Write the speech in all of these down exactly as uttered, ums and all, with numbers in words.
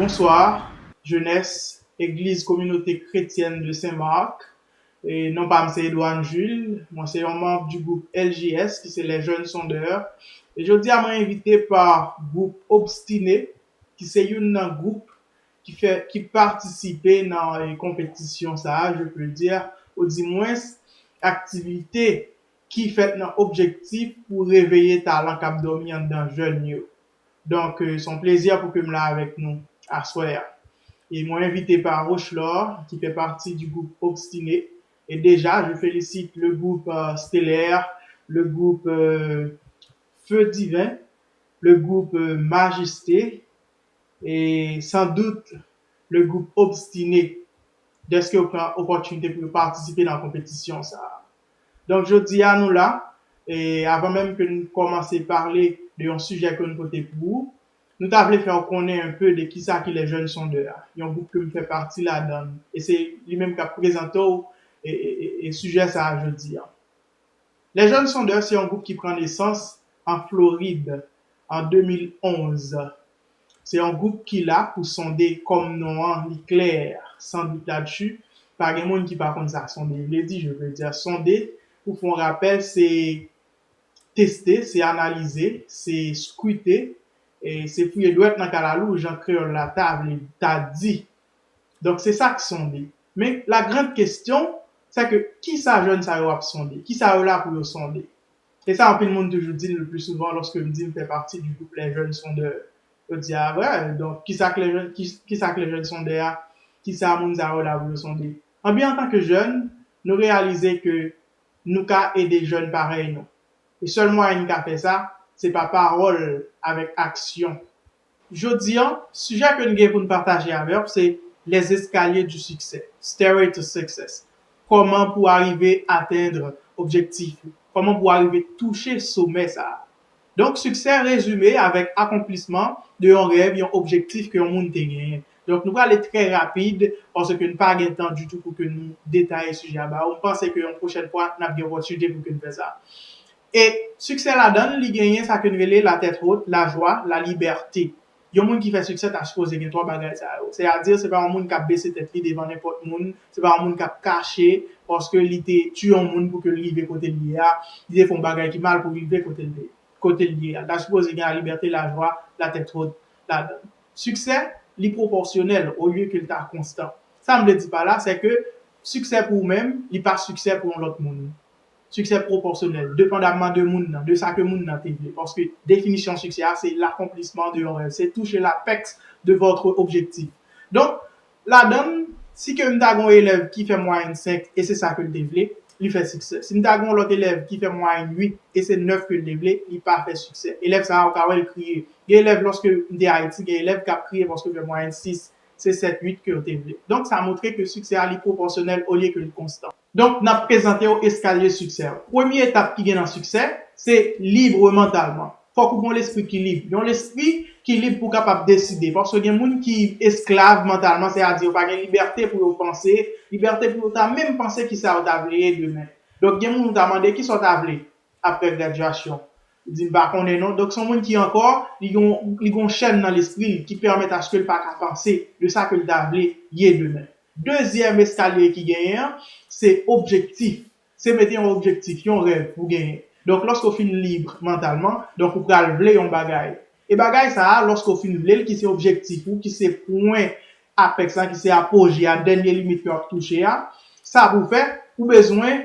Bonswa, jenès, Egliz Kominote Kretyèn de Sen Mak. E non pa m se Edouard Jules, mwen se yon manm du gwoup L J S ki se Les Jeunes Sondeurs. E jodi a mwen envite pa gwoup Obstiné ki se youn nan gwoup ki fè ki patisipe nan e, konpetisyon sa a, je peux dire, ou dimwens aktivite ki fèt nan objektif pou reveye talan k ap dòmi anndan jèn yo. Donk, e, se yon plezi pou ke m la avèk nou aswè a. E mwen envite pa Rochelor, ki fè pati du gwoup Obstiné. E deja, je félicite le groupe euh, stellaire, le groupe euh, Feu Divin, le groupe euh, Majesté, e san dout le groupe Obstiné, dèske yo pran opòtinite pou yo patisipe nan konpetisyon sa a. Donk, jodi a nou la, e avan menm ke nou kòmanse pale de yon sijè ke nou pote pou ou, nou ta vle fè w konnen enpe de kisa ki Les Jeunes Sondeurs a, yon gwoup ke m fè pati ladan l, e se li menm k ap prezante w e, e, e, e sijè sa a jodi a. Les Jeunes Sondeurs se yon gwoup ki pran nesans an Florid an de mil onz. Se yon gwoup ki la pou sonde, kòm non an li klè, sans doute là-dessus, pa gen moun ki pa konn sa sonde vle di, je veux dire, sonde, pou fè yon rapèl, se teste, se analize, se skwite, e se fouye dwèt nan kalalou, jan kreyòl la ta vle, ta di. Donk, se sa k sonde. Men, la grande question, c'est que kisa jèn sa yo ap sonde? Kisa yo la pou yo sonde? E sa, anpil moun toujou di l le plus souvent lorsque m di m fè pati du groupe Les Jeunes Sondeurs. Yo di, ah ouais, donk, kisa k les jeunes, ki, kisa k Les Jeunes Sondeurs a? Kisa moun sa yo la pou yo sonde? Anben, antanke jèn, nou reyalize ke nou ka ede jèn parèy nou. E sèl mwayen n ka fè sa, se pa pawòl avèk aksyon. Jodi a, sijè ke n gen pou n pataje avè w, se les escaliers du succès, Stairway to Success. Kòman pou w arive atendre objektif ou? Kòman pou w arive touche somè sa a? Donk, siksè rezime avèk akonplisman de yon rèv, yon objektif ke yon moun te genyen. Donk, nou prale trè rapid, paske n pa gen tan ditou pou ke nou detaye sijè a ba ou. M panse ke yon pwochèn fwa, n ap gen opòtinite pou ke n fè sa. E siksè ladan l, li genyen sa ke n rele la tête haute, la joie, la liberté. Yon moun ki fè siksè ta sipoze gen twa bagay sa yo. Sètadi, se pa yon moun k ap bese tèt li devan nenpòt moun, se pa yon moun k ap kache paske li te tiye yon moun pou ke l rive kote l ye a, li te fè yon bagay ki mal pou l rive kote l te, kote l ye a. L ta sipoze gen la liberté, la joie, la tête haute ladan l. Siksè, li pwopòsyonèl olye ke l ta konstan. Sa m vle di pa la, se ke siksè pou ou menm, li pa siksè pou yon lòt moun. Siksè pwopòsyonèl, depandamman de moun nan, de sa ke moun nan te vle. Paske definisyon siksè a, se l'accomplissement de yon rèv, se touche l'apex de votre objectif. Donk, ladan l, si ke m ta gen yon elèv ki fè mwayèn senk e se sa ke l te vle, li fè siksè. Si m ta gen yon lòt elèv ki fè mwayèn uit e se nèf ke l te vle, li pa fè siksè. Elèv sa a, ou ka wè l kriye. Gen elèv, lòske m te Ayiti, gen elèv k ap kriye paske yo fè mwayèn sis, se sèt, uit ke yo te vle. Donk, sa montre ke siksè a, li pwopòsyonèl olye ke li konstan. Donk, n ap prezante w eskalye siksè a. Premye etap ki gen nan siksè, se libre mentalement. Fòk ou gen yon lespri ki lib. Yon lespri ki lib pou w kapab deside. Paske gen moun ki esklav mantalman, sètadi yo pa gen libète pou yo panse, libète pou yo ta menm panse kisa yo ta vle ye demen. Donk, gen moun ou ta mande, "Kisa w ta vle apre gradyasyon?" Li di, "M pa konnen non." Donk, se yon moun ki ankò, li gen, li gen yon chèn nan lespri l ki pèmèt aske l pa ka panse de sa ke l ta vle ye demen. Dezyèm eskalye ki genyen an, se objektif. Se mete yon objektif, yon rèv pou genyen. Donk, lòske w fin lib mantalman, donk ou pral vle yon bagay. E bagay sa a, lòske w fin vle l, ki se objektif ou, ki se pwen apèks la, ki se apoje a, dènye limit ke w ap touche a, sa pou fè, ou bezwen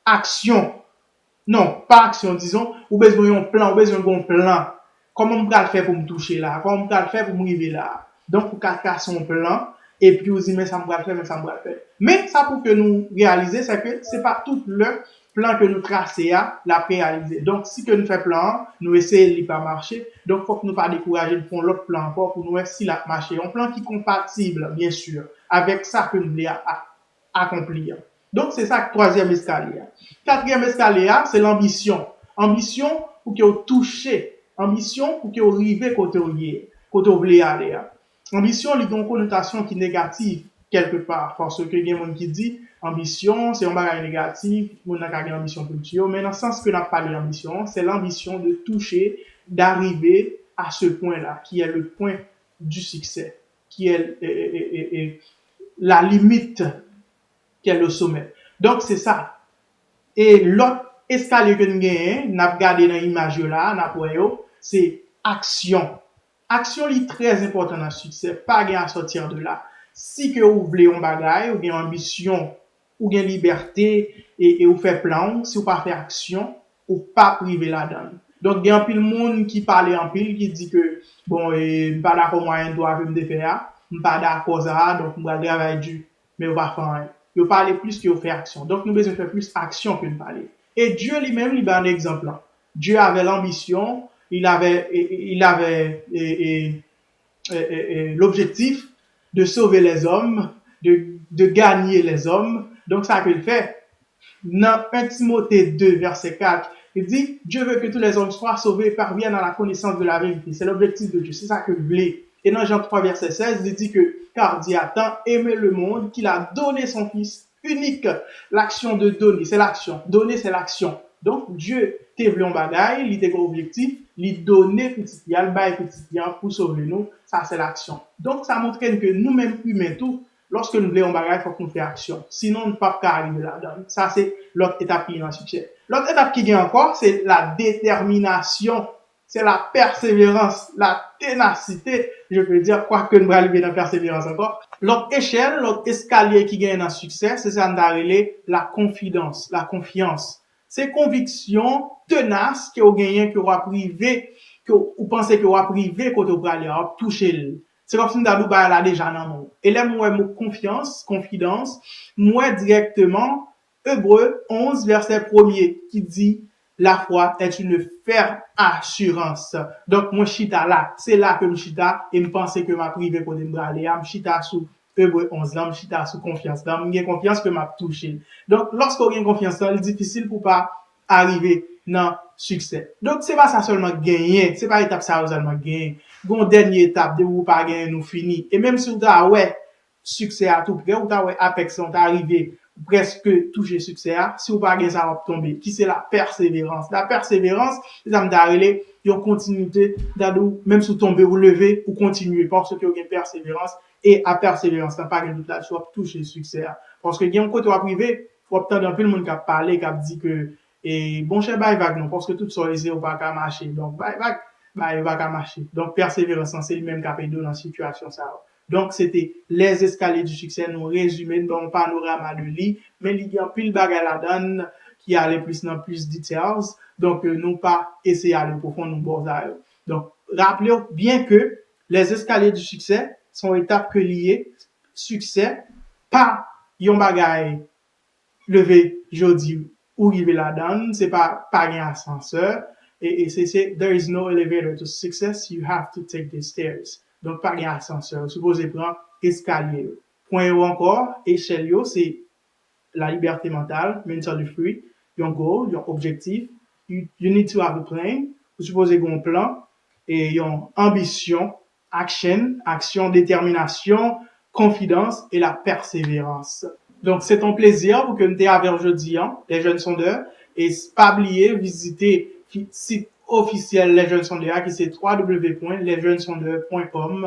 aksyon. Non, pa aksyon, dizon, ou bezwen yon plan, ou bezwen gen yon plan. Kòman m pral fè pou m touche la? Kòman m pral fè pou m rive la? Donk, ou ka trase yon plan, epi ou di, "Men sa m pral fè, men sa m pral fè." Men, sa pou ke nou reyalize, se ke se pa tout lè plan ke nou trase a, l ap reyalize. Donk, si ke nou fè plan an, nou eseye l, li pa mache, donk, fòk nou pa dekouraje, nou fè yon lòt plan ankò pou nou wè si l ap mache. Yon plan ki konpatib, byen si, avèk sa ke nou vle a, a, akonpli an. Donk, se sa k twazyèm eskalye a. Katriyèm eskalye a, se lanbisyon. Anbisyon pou ke w touche, anbisyon pou ke w rive kote w ye, kote w vle ale a. Anbisyon, li gen yon konotasyon ki negatif, kèlkepa, paske gen moun ki di, anbisyon, se yon bagay negatif, moun nan ka gen anbisyon pou l tiye w, men nan sans ke n ap pale anbisyon an, c'est l'ambition de toucher, d'arriver à ce point-là, qui est le point du succès. qui est, et, et, et, et la limite qui est le sommet. Donk, se sa. E lòt eskalye ke n genyen, n ap gade nan imaj yo la, n ap wè yo, se aksyon. Aksyon li trè enpòtan nan siksè, pa gen à sortir de là. Si ke ou vle yon bagay, ou gen anbisyon, ou gen libète, e, e ou fè plan w, si w pa fè aksyon, ou p ap rive ladan l. Donk, gen anpil moun ki pale anpil, ki di ke, bon, e, m pa dakò mwayen dwa ke m te fè a, m pa dakò sa a, donk m pral travay di. Men yo pa fè anyen. Yo pale plis ke yo fè aksyon. Donk, nou bezwen fè plis aksyon ke n pale. E Dye li menm, li ba n egzanp lan. Dye avè lanbisyon, il avè, il avè e, e, e, e, e, l'objectif de sauver les hommes, de, de gagner les hommes. Donk, sa ke l fè. Nan un Timothée deux, verset quatre, il dit, Dieu veut que tous les hommes soient sauvés et parviennent à la connaissance de la vérité. C'est l'objectif de Dieu. Se sa ke l vle. E nan Jan twa, verset seize, li di ke, car Dieu a tant aimé le monde qu'il a donné son Fils unique. L'action de donner, c'est l'action. Donner, c'est l'action. Donk, Dye te vle yon bagay, li te gen objektif, li done pitit li a, l bay pitit li a pou sove nou. Sa, se laksyon. Donk, sa montre n ke nou menm imen tou, lòske n vle yon bagay, fòk nou fè aksyon. Sinon, n p ap ka rive ladan l. Sa, se lòt etap ki gen nan siksè. Lòt etap ki gen ankò, se la détermination. C'est la persévérance, la ténacité, je peux dire, kwake n pral rive nan pèseverans ankò. Lòt echèl, lòt eskalye ki genyen nan siksè, se sa n ta rele la konfidans, la konfyans. Se konviksyon tenas ke w genyen ke w ap rive, ke w, ou panse ke w ap rive kote w prale a, w ap touche l. Se kòmsi m ta di w bagay la deja nan men w. E lè m wè mo konfyans, konfidans, m wè dirèkteman Ebre onz, vèsè premye, ki di, la foi est une ferme assurance. Donk, mwen chita la. Se la ke m chita e m panse ke m ap rive kote m prale a. M chita sou Ebre onz lan, m chita sou konfyans lan. M gen konfyans ke m ap touche l. Donk, lòske w gen konfyans lan, li difisil pou w pa arive nan siksè. Donk, se pa sa sèlman k genyen, se pa etap sa yo sèlman k genyen. Gen yon dènye etap, depi w pa genyen, nou fini. E menm si w ta wè siksè a tou prè, ou ta wè apèks lan, ou ta rive prèske touche siksè a, si w pa gen sa, w ap tonbe, ki se la pèseverans. La pèseverans, se sa m ta rele yon kontinite, ta di w, menm si w tonbe, ou leve, ou kontinye, paske w gen pèseverans, e a pèseverans lan, pa gen dout la, w ap touche siksè a. Paske gen yon kote w ap rive, w ap tande anpil moun k ap pale, k ap di ke, e, monchè, bay vag non, paske tout sa w eseye, ou pa ka mache. Donk, bay vag, bay, ou pa ka mache. Donk, pèseverans lan, se li menm k ap ede w nan sitiyasyon sa yo. Donk, se te Les Escaliers du Succès, nou rezime, n ba w yon panorama de li, men li gen anpil bagay ladan l ki ale plis nan plis details. Donk, euh, nou pa eseye ale pwofon, nou ba w sa yo. Donk, raple w byen ke Les Escaliers du Succès se yon etap ke li ye, siksè pa yon bagay leve jodi ou rive ladan l, se pa, pa gen asansè, e, e se, se, there is no elevator to success, you have to take the stairs. Donk, pa gen asansè, ou sipoze pran eskalye yo. Pwen yo ankò, echèl yo, se la liberté mentale, mentally free, yon goal, yon objektif, you, you need to have a plan, ou sipoze gen yon plan, e yon anbisyon, action, aksyon, detèminasyon, konfidans e la pèseverans. Donk, se t on plezi pou ke m te avè w jodi a, Les Jeunes Sondeurs, e s-, pa bliye vizite fi-, sit ofisyèl Les Jeunes Sondeurs a, ki se w w w pwen les jeunes sondeurs pwen kòm,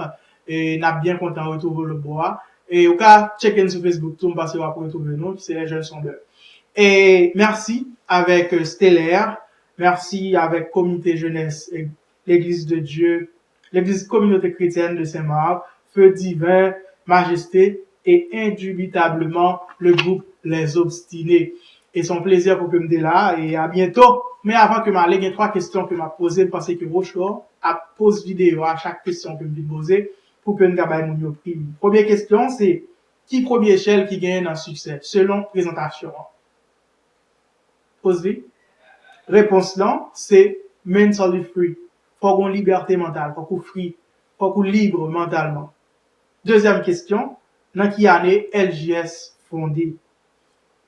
e n ap byen kontan retwouve w lòtbò a. E ou ka tcheke n sou Facebook tou, m panse w ap retwouve nou, ki se Les Jeunes Sondeurs. E mèsi avèk, euh, Stellaire, mèsi avèk Komite Jenès, e Legliz de Dye, Legliz Kominote Kretyèn de Sen Mak, Feu Divin, Majesté, e indubitableman le groupe Les Obstinés. E se yon plezi pou ke m te la, e a byento. Men avan ke m ale, gen twa kesyon ke m ap poze, m panse ke Rochor ap poze videyo a, chak kesyon ke m vin poze, pou ke n ka bay moun yo prim. Premye kesyon, se, ki premye echèl ki genyen nan siksè, selon prezantasyon an? Poze. Repons lan, se mentally free. Fòk ou gen libète mantal, fòk ou free, fòk ou lib mantalman. Dezyèm kesyon, nan ki ane L J S fonde?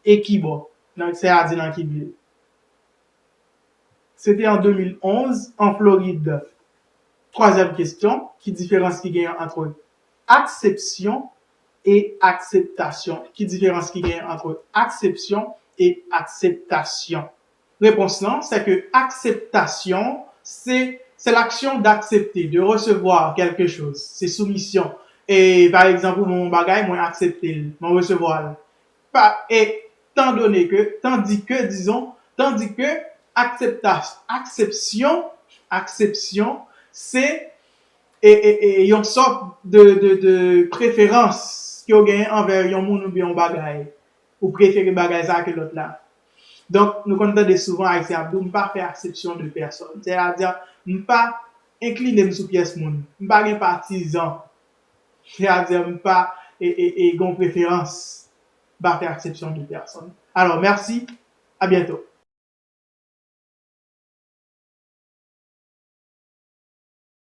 E ki bò? Nan, sètadi nan ki vil? Se te an de mil onz, an Florid. Twazyèm kesyon, ki diferans ki genyen ant aksepsyon e akseptasyon? Ki diferans ki genyen ant aksepsyon e akseptasyon? Repons lan, se ke akseptasyon, se, c'est l'action d'accepter, de recevoir quelque chose. Se soumisyon. E pa egzanp, ou ban m yon bagay, mwen aksepte l, mwen resevwa l. Pa, étant donné que, tandis que, disons, tandis que aksepta, aksepsyon, aksepsyon, se e, e, e, yon sòt de, de, de preferans ke w genyen anvè yon moun oubyen yon bagay. Ou prefere bagay sa ke lòt la. Donk, nou konn tande souvan Ayisyen ap di, "M pa fè aksepsyon de pèsòn." Sètadi, m pa enkline m sou pyès moun. M pa gen patizan. Sètadi, m pa e, e, e, gen preferans. M pa fè aksepsyon de pèsòn. Alò, mèsi. A byento.